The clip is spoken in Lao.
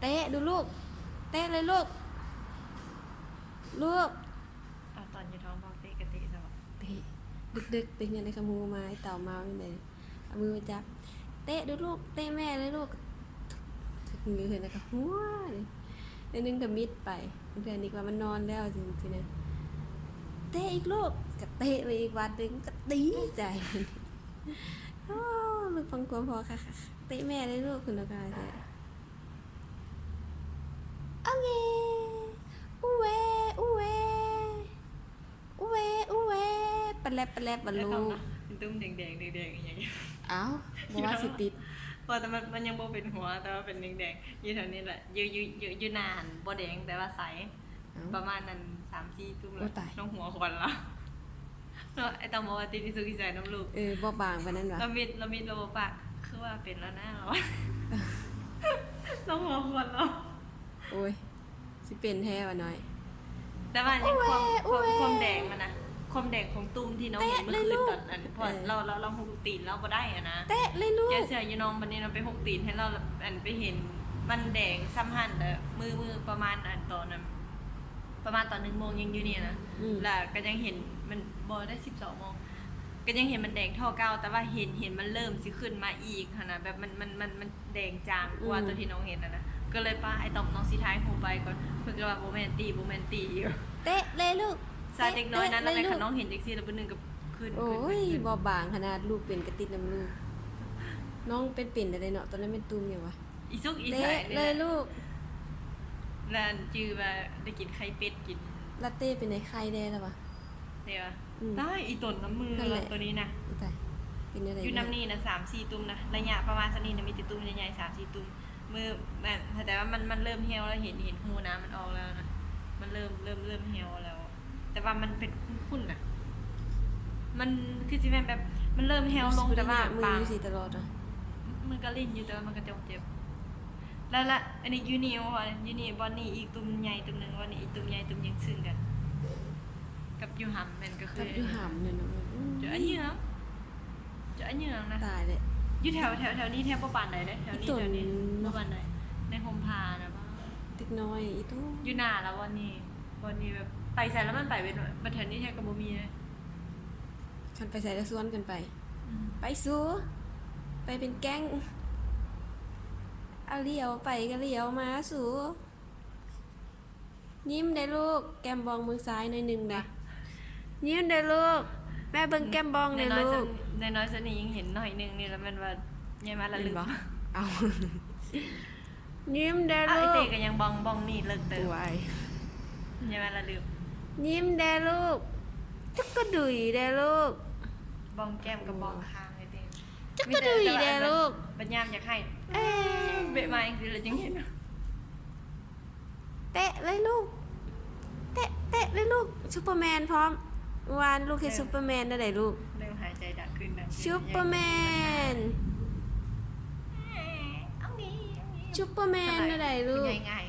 ເຕະດູລູກ ເຕະເລີຍລູກ ລູກ. ເອົາ ຕອນຢູ່ທ້ອງບອກເຕະກະເຕະຊະບໍ? ເຕະ ດຶກໆ ໄປເຮືອນອ້າຍຂະໝູມາ ອ້າຍເຕົາມາຈັ່ງໃດ ເອົາມືມາຈັບ ເຕະດູລູກ ເຕະແມ່ເລີຍລູກ. ຖືກມືເພິ່ນແລ້ວກະຫົວເລີຍ ໜ້ອຍໜຶ່ງກະມິດໄປ. ບາງເທື່ອນີ້ກະວ່າມັນນອນແລ້ວຈັ່ງຊີ້ນະ ເຕະອີກລູກ ກະເຕະໄປອີກບາດໜຶ່ງ ກະດີໃຈ. ໂອ້ ລູກຟັງຄວາມພໍ່ຄັກໆ ເຕະແມ່ເລີຍລູກ ເພິ່ນວ່າກະແທ້. ໂອເຄ ອູເວ ອູເວ ອູເວ ອູເວ ປະແລັບ ປະແລັບ ບາລູກ. ຕຸ້ມແດງໆ ແດງໆ ອີ່ຫຍັງຢູ່? ອ້າວ ບໍ່ວ່າຊິຕິດ ບໍ່ ແຕ່ມັນ ມັນຍັງບໍ່ເປັນຫົວ ແຕ່ວ່າເປັນແດງໆ ຢູ່ແຖວນີ້ແຫຼະ ຢູ່ ຢູ່ ຢູ່ ຢູ່ໜ້າຫັ້ນບໍ່ແດງ ແຕ່ວ່າໃສ. ເອົ້າ ປະມານນັ້ນ ສາມສີ່ ຕຸ້ມແລ້ວ. ໂອ້ ຕາຍ ນ້ອງຫົວຄວັນແລ້ວເນາະ. ໄອ້ຕອງບອກວ່າຕິດອີສຸກອີໃສນຳລູກ. ເອີ ບໍ່ບາງປານນັ້ນຫວາ? ລະມິດ ລະມິດລະບໍ່ປາກ ຄືວ່າເປັນແລ້ວນະ ລາວວ່າ ນ້ອງຫົວຄວັນແລ້ວ. ໂອ້ຍ ຊິເປັນແທ້ຫວານ້ອຍ? ແຕ່ວ່າຍັງຄວາມ ຄວາມ ຄວາມແດງຫັ້ນນະ ຄວາມແດງຂອງຕຸ່ມທີ່ນ້ອງເຫັນມື້ຄືນຕອນ ເອີ ລາວ ລາວ ລາວຮຸກຕີນລາວບໍ່ໄດ້ຫັ້ນນະ. ເຕະເລີຍລູກ ແກເສື້ອຢູ່ນ້ອງ ບັດນີ້ນະ ໄປຮຸກຕີນໃຫ້ລາວ ອັນ ໄປເຫັນມັນແດງຊ່ຳຫັ້ນ ແລ້ວມື້ ມື້ປະມານ ອັນ ຕອນນັ້ນ ປະມານຕອນໜຶ່ງໂມງຍັງຢູ່ນີ້ນະ ອືມ ແລ້ວກະຍັງເຫັນມັນ ບໍ່ໄດ້ ສິບສອງໂມງ ກະຍັງເຫັນມັນແດງທໍ່ເກົ່າ ແຕ່ວ່າເຫັນ ເຫັນມັນເລີ່ມຊິຂຶ້ນມາອີກຫັ້ນນະ ແບບມັນ ມັນ ມັນ ມັນແດງຈາງກວ່າ ອືມ ຕອນທີ່ນ້ອງເຫັນຫັ້ນນະ ກະເລີຍປະ ໄອ້ຕອງ ນ້ອງຊິຖ່າຍຮູບໄວ້ກ່ອນ ເພິ່ນກະວ່າບໍ່ແມ່ນຕິ ບໍ່ແມ່ນຕິຢູ່. ເຕະເລີຍລູກ ຊາຍເດັກນ້ອຍນັ້ນ ເຕະເລີຍລູກ ແລ້ວແມ່ນຄັນນ້ອງເຫັນຈັ່ງຊີ້ລະ ບາດໜຶ່ງກະຂຶ້ນ ໂອ້ຍ ຂຶ້ນ ຂຶ້ນ ບໍ່ບາງຂະໜາດ ລູກເປັນກະຕິດນຳລູກ ນ້ອງເປັນ ເປັນໄດ້ເນາະ ຕອນນັ້ນແມ່ນຕຸ່ມຫຍັງຫວາ? ອີສຸກອີໃສ ເຕະເລີຍລູກ. ແລ້ວອັນຈື່ວ່າໄດ້ກິນໄຂ່ເປັດ ກິນ ລາເຕ້ເປັນໄດ ໄຂ່ແດ່ລະຫວາ? ເດ້ຫວາ? ອືມ ຕາຍ ອີຕົນນຳມື ນັ້ນແຫຼະ ໂຕນີ້ນະ ຕາຍ ເປັນຈັ່ງໃດ ຢູ່ນຳນີ້ນະ ສາມສີ່ຕຸ່ມນະ ໄລຍະປະມານສ່ຳນີ້ນະ ມີແຕ່ຕຸ່ມໃຫຍ່ໆ ສາມສີ່ຕຸ່ມ ມື ແບບ ແຕ່ວ່າມັນ ມັນເລີ່ມແຫ້ວແລ້ວ ເຫັນ ເຫັນຮູນ້ຳມັນອອກແລ້ວນະ ມັນເລີ່ມ ເລີ່ມ ເລີ່ມແຫ້ວແລ້ວ. ແຕ່ວ່າມັນເປັນຂຸ້ນໆນະ ມັນຄືຊິແມ່ນແບບ ມັນເລີ່ມແຫ້ວລົງ ແຕ່ວ່າບາງ ມັນກະຫຼິ້ນຢູ່ ແຕ່ວ່າມັນກະຈອງເຈັບ ແລ້ວລະ ອັນນີ້ຢູ່ນີ້ ຢູ່ນີ້ ບ່ອນນີ້ອີກຕຸ່ມໃຫຍ່ຕຸ່ມໜຶ່ງ ບ່ອນນີ້ອີກຕຸ່ມໃຫຍ່ຕຸ່ມໜຶ່ງ ຊຶ່ງກັນກັບຢູ່ຫຳ ແມ່ນກະຄື ກັບຢູ່ຫຳແມ່ນ ອືມ ຈະອະເຫຍື້ອງ ຈະອະເຫຍື້ອງນະ ຕາຍແລ້ວ. ຢູ່ແຖວ ແຖວ ແຖວນີ້ແທບບໍ່ປານໃດເດ້ ແຖວນີ້ ແຖວນີ້ບໍ່ປານໃດ ໃນຮົ່ມຜ້ານະ ເດັກນ້ອຍອີ່ຕູ ຢູ່ໜ້າລະ ບ່ອນນີ້ ບ່ອນນີ້ແບບ ໄປໃສລະມັນໄປເບິດ ບັດແຖວນີ້ແທບກະບໍ່ມີເລີຍ. ຄັນໄປໃສລະຊວນກັນໄປ ອືມ ໄປສູ ໄປເປັນແກ້ງ ອາ ລ້ຽວໄປກະລ້ຽວມາສູ. ຍິ້ມແດ່ລູກ ແກ້ມບອງເບິ່ງຊ້າຍໜ້ອຍໜຶ່ງນະ ຍິ້ມແດ່ລູກ ແມ່ເບິ່ງແກ້ມບອງແດ່ລູກ. ນ້ອຍໆ ສ່ຳນີ້ຍັງເຫັນໜ້ອຍໜຶ່ງນີ້ລະ ແມ່ນວ່າໃຫຍ່ມາລະລຶບ ເຫັນບໍ່? ເອົາ ຍິ້ມແດ່ລູກ ອ້າຍເຕກະຍັງບອງ ບອງນີ້ເລິກເຕີບ ໂອ້ຍ ໃຫຍ່ມາລະລຶບ. ຍິ້ມແດ່ລູກ ຈັກກະດຸຍແດ່ລູກ ບອງແກ້ມກະບອງຄາງອ້າຍເຕ ຈັກກະດຸຍແດ່ລູກ. ບັດຍາມຢາກໃຫ້ ເອ ເບະມາຈັ່ງຊີ້ລະຈຶ່ງເຫັນ. ເຕະເລີຍລູກ ເຕະ ເຕະເລີຍລູກ. ຊຸບເປີແມນພ້ອມ ວານລູກເຮັດຊຸບເປີແມນແນວໃດລູກ? ເລີ່ມຫາຍໃຈດັງຂຶ້ນ ດັງຂຶ້ນ ຊຸບເປີແມນ ຊຸບເປີແມນແນວໃດລູກ? ຜູ້ໃຫຍ່ງ່າຍ